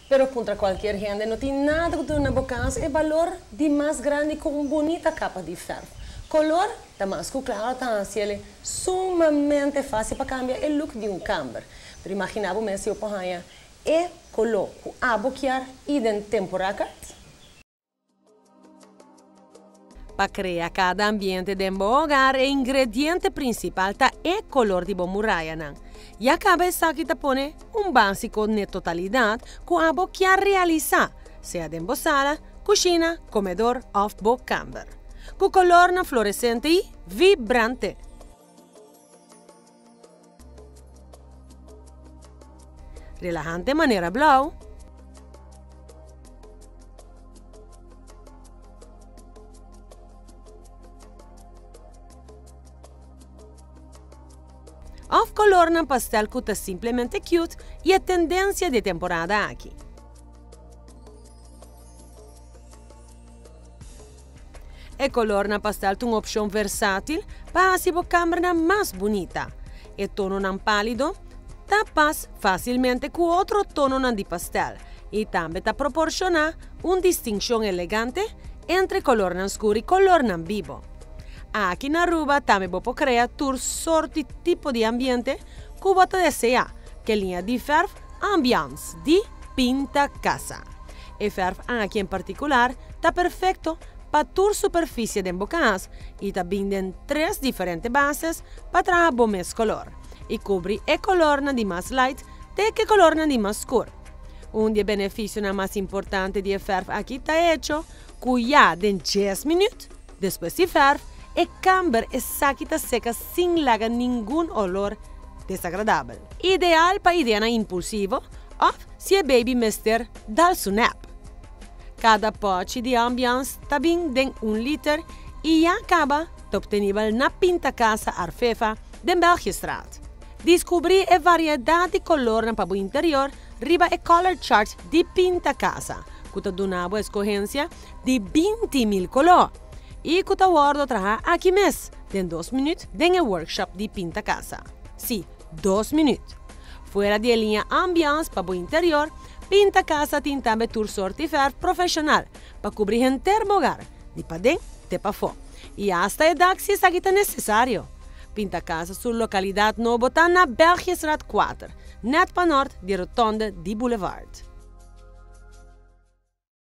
Pero puntra cualkier hende, no tin nada cu duna bo cas e balor di mas grandi cu un bunita capa di verf. Color ta mas cu claro ta haci el sumamente facil pa cambia e look di un camber. Pero imagina bo mes si bo por haña e color cu abo kier y den tempo record. Pa crea cada ambiente den bo hogar e ingrediente principal ta e color di bo murayanan. Ya caba esaki ta pone un basico n'e totalidad cu abo kier realisa, sea den bo sala, cushina, comedor of bo camber. Cu colornan florescente y vibrante. Relahante manera blou. Of colornan pastel cu ta simplemente cute y e tendencia di e temporada aki. E colornan pastel ta un opcion versatil pa haci bo cambernan mas bunita. E tononan palido ta pas facilmente cu otro tononan di pastel y tambe ta proporciona un distincion elegante entre colornan scur y colornan bibo. Aki na Aruba tambe bo por crea tur soort y tipo di ambiente cu bo ta desea cu e liña di verf Ambiance di Pinta Casa. E verf aki en particular ta perfecto pa tur superficie den bo cas y ta bin den tres diferente bases pa traha bo mes color y cubri e colornan di mas light te ke colornan di mas scur. Un di e beneficionan mas importante di e verf aki ta e hecho cu ya den dies minuut despues di verf e camber esaki ta seca sin laga ningun olor desagradabel. Ideal pa ideanan impulsivo of si e baby mester dal su nap. Kada pòchi di Ambiance ta bin den un liter i ya kaba ta optenibel na Pinta Casa Arfefa den Belgiëstraat. Diskubrí e variedat di kolornan pa bo interior riba e color chart di Pinta Casa ku ta duna bo eskohensia di 20.000 koló i ku ta wòrdu traha aki mes den dos minüt den e workshop di Pinta Casa. Sí, dos minüt. Fuera di e liña Ambiance pa bo interior, Pinta Casa tin tambe tur sort di verf profeshonal pa kubri henter bo hogar, di paden te pafó. I asta e dak si esaki ta nesesario. Pinta Casa su lokalidat nobo ta na Belgiëstraat kuater, nèt panòrt di rotonde di Boulevard.